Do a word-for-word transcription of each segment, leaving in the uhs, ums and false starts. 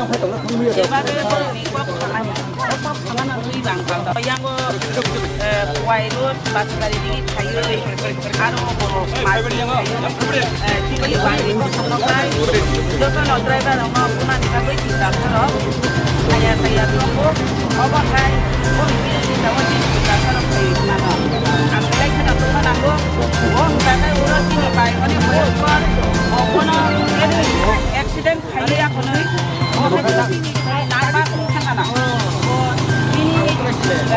Jebabe borokni kok samani, o kok samani twi bang bang. Yango, eh, Khowai road, Basudari digi thaiwi, aro bo Marti thaiwi, eh, chini bari kosong no khai. Joto no driver rok no phunani bagwi chwng rok. Saya, saya tongo. Obo hai, bo ni bini jaga chwng rok khai mano. Ang belai kheno tongna nango. Bo hwnka khe uro chini bai mani bo kor, bo bono accident Khailiya hwnwi, bo khe bini narba thung thangana. Bo bini,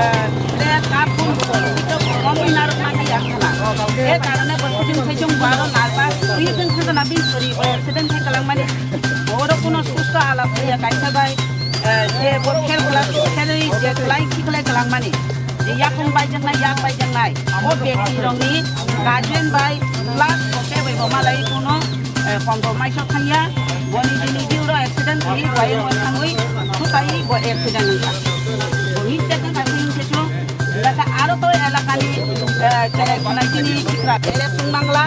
eh, le ka phung bo, ito bo romwi narwk mani yang thana. E karone bo khuchung khuchung bo aro narba thung thangana bini sori bo accident khai kwlangmani. Bo oro kuno susto alap ya kaisa bai, eh, je bo kher kwlai, kherwi je kwlai khiklai kwlangmani. Je yakung bai jangnai, yak bai jangnai. Bo bekti rokni guardian bai plus bo khe bai bo malai kuno eh, compromise o thangya, boni bini biu ro accident khawi, wai wai thangwi, sutai bo accident wngkha. Boni chekang kha sing sesu, laka aro to elakani, eh, cherai khonai chini chikra, ere sung mangla,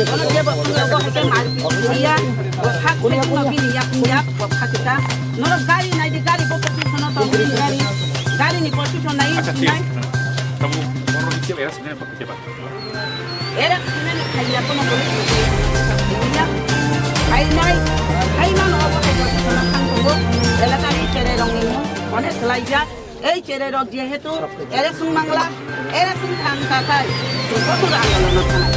bono jebo sung ego hete mar pi ya, bo thak se no bini yak yak, bo thak kita. Noro gari nai di, gari bo position o tong bini gari, gari ni position nai, Acha, thik nai. Ase. Kamu, kamu orang kecil ya, sebenarnya. Era khainani khaiya kono bwrwi khainai, khainai, khaimano obo hai kono thang tongo. Elakani cherai rokni mung onek khlaijak. Ei cherai rok jehetu era swng mangla, era swng thang takhai, chwng kotor andolon o thanai.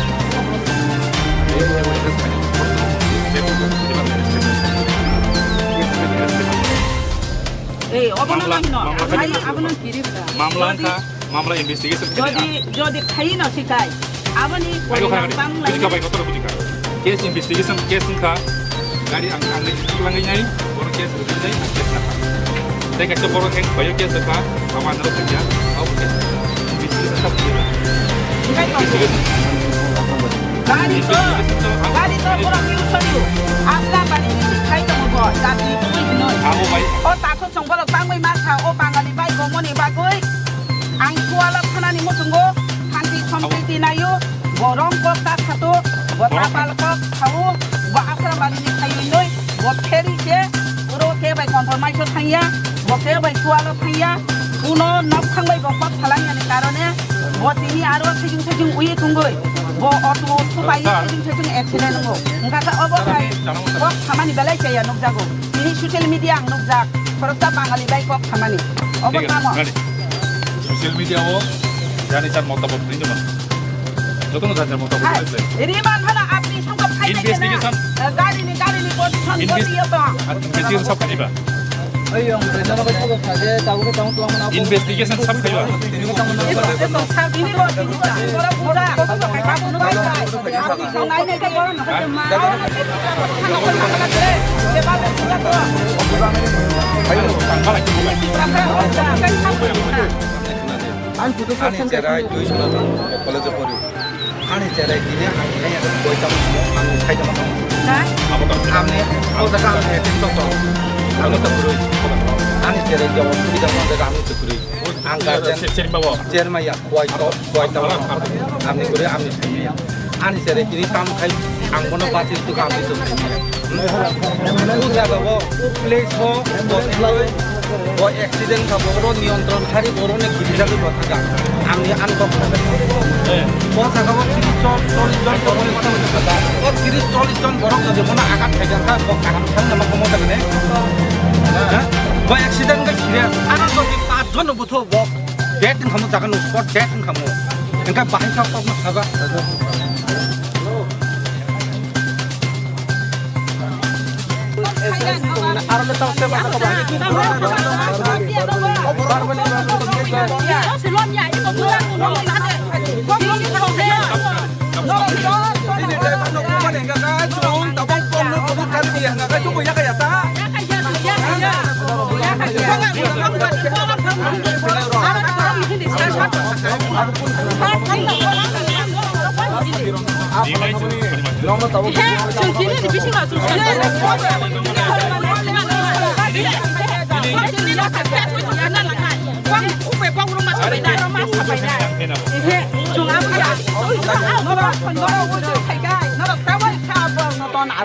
Ei, obono Mamla, nahino, mamla hai tadi, abono kiribra. Mamla wngkha, mamla investigation khainai. Jodi, jodi khaino sikai, aboni Ayo kha, bang lai. Bujikha bai, kotor bujikha. Case investigation, case wngkha, gari ang, ang lai twlangwi nai, bono case rwgwi nai, ang case nakha. Tei kaisa borok heng khaio case wngkha, abo ang rwgwi ya, abo case wngkha. Investigation kha bujikha. Investigation. Gari to, gari to borok use khaio. Asla bari ni khai tongo bo, jati twi hinoi. Abo bai. O takhuk song borok bangwi ma kha, o Bangali bai gomoni bagwi. Ang Kuala thanani muchungo, khanti sompriti naio, bo rong kok ta khato, bo tapal kok khao, bo Asra bari ni khai hinoi, bo pheri se, oro ke bai compromise o thangya, bo ke bai Kuala thangya. Uno nok thangbai bo kok phalangya ni karone bo tini aro sejung sejung ui tungoi. Bo auto thubai sejung sejung accident wngo. Wngkha khe obo hai kok samani belai chaya nukjago. Tini social media ang nukjak. Khoroksa Bangali bai kok samani. Obo tamo. Social media o jani char motabot rinjoma. Jotono jani char motabot. Riman hana apni songkok khai. Investigation. Gari ni, gari ni position bodi yo to. Investigation sab khaiba. Investigation sab khaiba. Ani cherai twi sona college o pori. Ani cherai tini ang kaya boy tamo, ang sai tamo. Ani o jaga ang acting tok tok. Ang to kurui. Ani cherai jawa twi tamo jaga ang to kurui. Ang guardian. Chermaya, kuai tok, kuai tok. Ani kurui, ani sai. Ani cherai tini tam khai ang bono bati tu kami tu. O jaga o, o place o, o accident kha bo oro niyantron khari oro ni giri jagwi bo thangkha. Ang ni ang kok. O jaga o tris chol-, chollish jon tongmani mota mota kha. O tris chollish jon borok jodi bono agat khaijak kha, bo kaham thang nama komo jaga ne. Bo accident kha serious. Ano jodi pach jon no butho bo death wngkha mo jaga no, spot death wngkha mo. Engkha bahai kha kok no saga.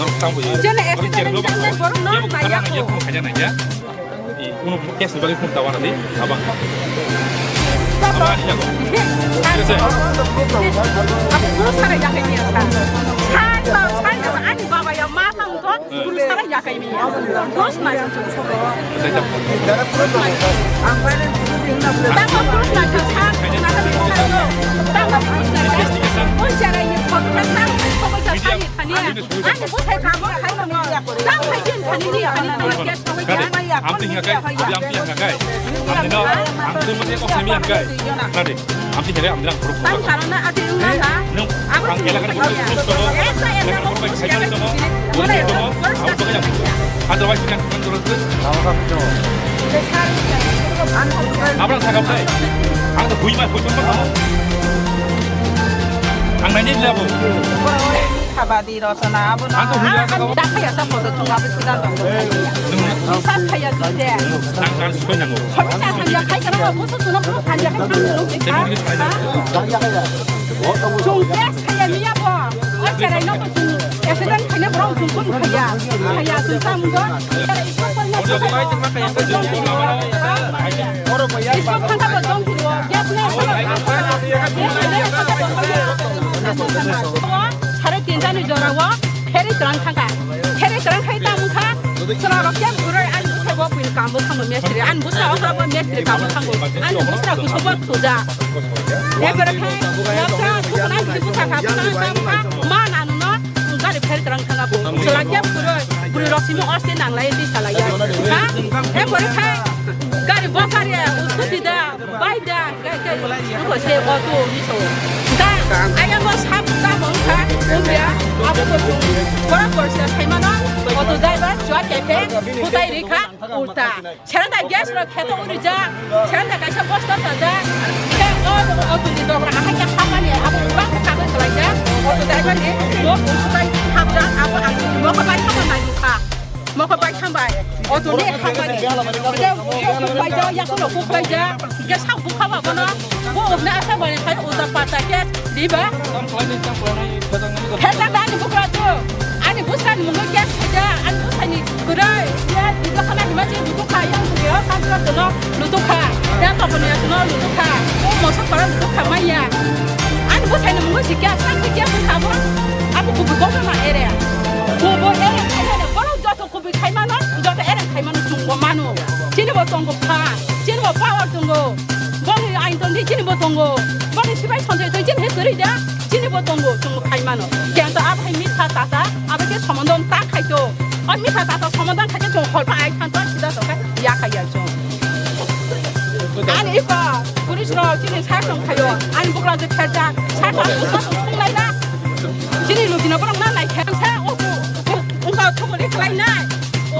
Norok tamo ya. Jene accident wngkha, borok no naiya ko. Kunu case ni bagwi phone tawana di, abang. Abang ani jago. Yes, sir. Aku guru sara yakai ni asa. Sai lo, sai lo, ani baba ya ma tang to, guru sara yakai ni. Guru sara yakai. Tamo guru sara yakai, sar, na ka guru sara yakai. Tamo guru sara yakai. Oi, chara, ini photo kan, photo kan, ani, ani, ani, bosai kamo, hai, no, no. Tamo hai din, ani, ni, ani, ani, guys. Kade, amtwi hingka kai, abi amtwi hingka kai. Amtwi no, amtwi mate kok semi hingka kai. Kade, amtwi hingka kai, amtwi nang khorok khorok. Tam karona ati wngna na. Nung, ang elakani khorok khorok tongo. Elakani khorok bai khaijak tongo. Boni tongo, ang tongo yang. Otherwise, kan kan terus tu. Abang sakap dai. Ang tu hui mai hui mai kamu. Ang nanya dia bu. Habadi rosona abono. Ang to huya ka. Ang dakha ya sa photo thung abi sudan dong. Sab khaya tu de. Nang kan soi nango. Khobi sa thang ya khai kana ko so suno ko thang ya khai thang lo. Chung test khaya niya bo. O cherai no ko chung accident khaya bro chung kun khaya. Khaya chung sam go. School thangkha bo dong phuru, gate ne. Sare tinta ni jora o, kheri twrang thangkha. Kheri twrang khai tamo kha, chwla rok khe guroi ani bwsa bo pin kam bo thango mestri. Ani bwsa o kha bo mestri kam bo thango. Ani bwsa kusu bo thuja. Ekore khai, yapsa, thukna ani bwsa kha, thukna tamo kha, ma nanu no, gari kheri twrang thangkha bo. Chwla khe guroi, guroi rok simi osti nanglai ti salai ya. Ha? Ekore khai, gari bo kari, scooty da. Bai da, kai, kai, nuko se auto ni so. Ka, ayang bo sab ta bong kha, umbia, abo bo chung. Kora kor se khai mano, auto driver, chua ke phe, kutai ri kha, ulta. Seranda gas ro kheto uri ja, seranda kaisa bosta ta ja. Ke o auto ni dobra ahai ka khapani, abo bang kha ba khlai ja. Auto driver ni, bo usukai khap ja, abo ang, bo ko bai khap na kha. Mokol bai thang bai. Auto ni thang bai. Ida, ida, kuk bai ja, yakulo kuk bai ja. Ida sak bukha ba bono. Bo obna asa bai khai uda pata ke diba. Heta dani bukra tu. Ani busa ni mungo gas khaja. Ani busa ni kurai. Ya, diba khana hima je lutu kha, yang tu ya, kan tu no lutu kha. Ya, to kono ya, no lutu kha. O mosok para lutu kha maya. Ani busa ni mungo si gas, kan tu gas kha bo. Abu kubu kok ma ere. Kubu ere khaja de. Bono joto kubui khai mano, joto ereng khai mano, chwng bo mano. Chini bo tongo pha, chini bo power tongo. Boni ain tongdi chini bo tongo. Boni sibai sonjoi tong chini he kwrwi da, chini bo tongo, chwng bo khai mano. Kento abo hai mitha tata, abo khe somondo ta khai to. O mitha tata somondo khai khe chwng hol pha ai than to sida to khai ya khai ya chwng. Ani iko, police rok chini sai tong khayo. Ani bukla je kherja, sai tong busa tong lai na. Chini lugina borok na nai khe sa o, o, o, wngkha thukuri khlai nai. O,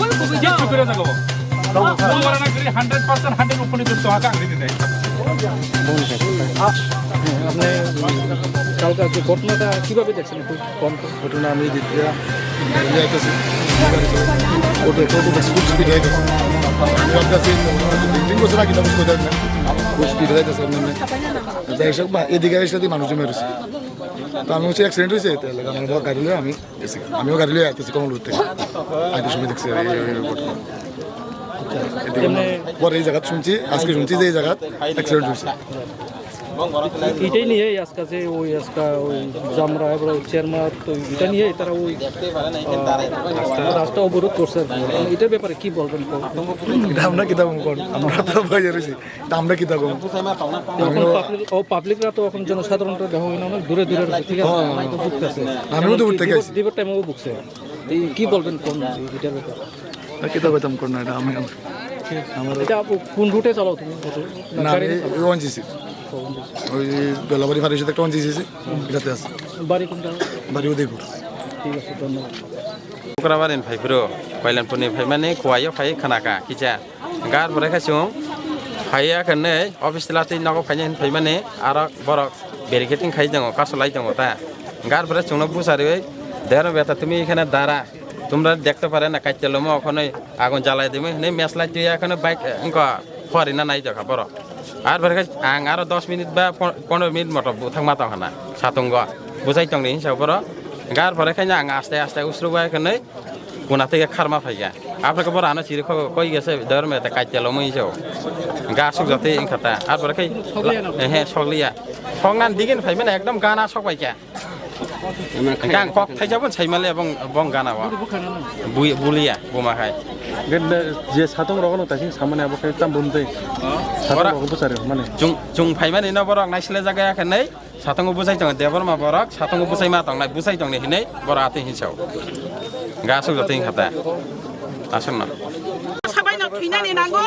খুবই, খুবই কিচ্ছু করে থাকো। মন মারা না করি hundred percent hundred উপরে দিতে হবে, আগে দিতে। আপনি কালকে যে ঘটনাটা কিভাবে দেখছেন একটু? ঘটনা আমি দ্বিতীয় গাড়ি আইতেছি। ওটা, ওটা, ওটা খুব স্পিড হয়ে গেছে। আমি ভাবতেছি, তিন বছর আগে তো বুঝতে পারি না। খুব স্পিড হয়ে গেছে, এমনি এমনি। যাই হোক, বা, এদিকে এসে দিয়ে মানুষ জমে রয়েছে। তো আমি হচ্ছে অ্যাক্সিডেন্ট হয়েছে, তাহলে আমি আবার গাড়ি নিয়ে আমি গেছি। আমিও গাড়ি নিয়ে আইতেছি কমলপুর থেকে। আইতে সময় দেখছি এই, এই, এই ঘটনা। এদিকে পরে এই জায়গা শুনছি, আজকে শুনছি যে এই জায়গা অ্যাক্সিডেন্ট হয়েছে। এটাই নিয়ে আজকে যে ওই আজকে ওই জামরা এবং চেয়ারমার তো এটা নিয়ে তারা ওই, আহ, রাস্তা অবরোধ করছে আর কি। এটার ব্যাপারে কি বলবেন? এটা আমরা কিতা কম কোন? আমরা তো বাইরে রয়েছি। তা আমরা কিতা কম? এখন আমিও পাবলিক, ও পাবলিকরা তো এখন জনসাধারণ তো দেখা হয় না, অনেক দূরে দূরে রয়েছে, ঠিক আছে? হ্যাঁ। তো ভুগতেছে। আমিও তো ভুগতে গেছি। দিবস টাইমেও ভুগছে। এই কি বলবেন কোন এটার ব্যাপারে? আর কিতা কইতাম কোন না, এটা আমি, আমার এটা আপু কোন রুটে চালাও তুমি? অটো? না, না, গাড়ি আমি নিয়ে চালাও? ওই ওয়ান জি সি। ও, ওয়ান জি সি। ওই বেলাবাড়ি ফাঁড়ির সাথে একটা ওয়ান জি সি আছে, এটাতে আছে। বাড়ি কোনটা? বাড়ি উদয়পুর। ঠিক আছে, ধন্যবাদ। Kokrabari ni phai phuru, Kailanpur ni phai mani Kuwai o phai khana kha kisa. Gar pore khe chwng phai ya khe nai office tila twi nogo phai nai hin phai mani aro borok barricading khai tongo, kasolai tongo ta. Gar pore chwngno buchariwi, "Dero beta tumi ekhane dara, tumra dekhte pare na, kaitelo mo okhonoi agun jalai dimi," hinwi meslai twi ya kheno bike, eh, wngkha. Pori na nai jokha borok. Ar pore khe ang aro dos minute ba pon-, pondro minute moto buthang ma tong hana. Satungo. Bujai tong ni hinsa borok. Gar pore khe ang aste aste usru bai khe nai kuna tei kharma phai ya. Apre khe borok ano chiri kho koi gese dor me ta kai telo mui jo. Ga suk jati ingkha ta. Ar pore khe he he sokliya. Soknan digin phai mane ekdom gana sok bai khe. Hingke ang kok thaisa bo sai male bong, bong gana o. Bui-, bulia, buma hai. Hingke je satung rogo no taising samani abo khe tam bumtwi. Satung rogo bwchari mani. Chung, chung phaimani no borok naisle jaga ya khe nei, satungo bwchai tongo Debbarma borok, satungo bwchai ma tongnai, bwchai tongni hinui borok atwi hinsao. Ga asuk jotoi hingkha ta. Asuk no. Sabai no thwinani nango.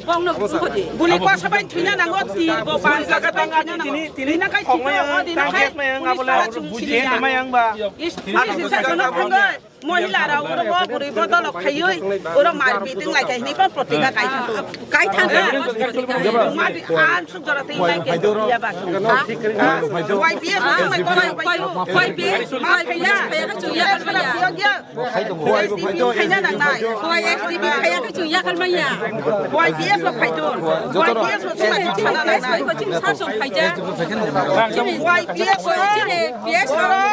Bongno budi. Buli kosa bai thwina nango, ti bo ban jaga tang ani tini, tini thwina kai khokmai thwina ang, odi na tang khai, gas mai ang, police abo le tara ang chung buji thwina. Mai ang ba. Is, is, is, is, is, is, is, Mohila rao oro o bwrwi bodol khaiwi oro mar meeting lai khai ni kon protika kai thang. Kai thang. Madi an suk jora tei lai khai ya ba. Y P S suk mai kon bai. Y P S, Y P S, kaya ka chuya ka chuya. Khaina nangnai. Koi S D P kaya ka chuya ka maya. Y P S lo khaidon. Y P S lo chuma chana nangnai. Y P S lo.